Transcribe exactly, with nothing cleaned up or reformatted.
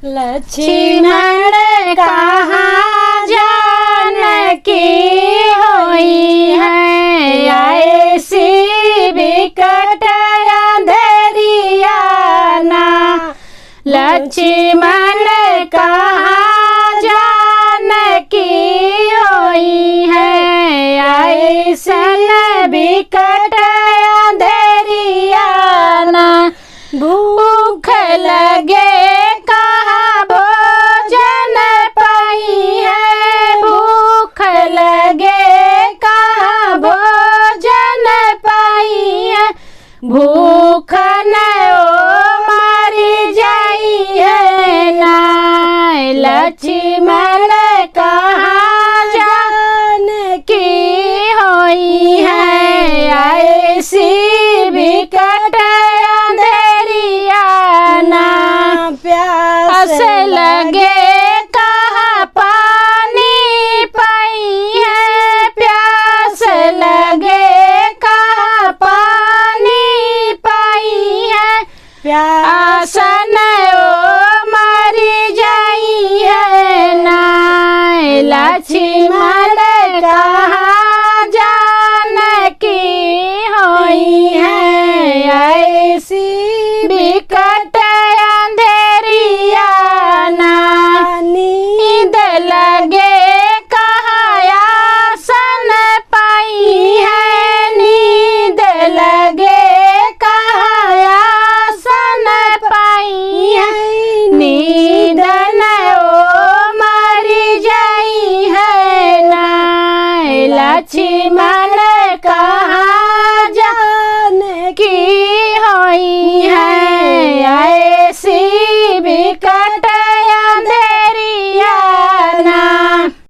लक्ष्मण कहाँ जानकी होई है, ऐसी बिकट अंधेरिया ना। लक्ष्मण कहाँ जानकी होई है, ऐसन बिकट अंधेरिया ना। भूख लगे कहाँ भोजन पाई है, भूख लगे कहाँ भोजन पाई है, भूख न ओ मरी जाई है ना। लक्ष्मण कहाँ जानकी होई है, ऐसी बिकट अंधेरिया ना। प्यास प्यास लगे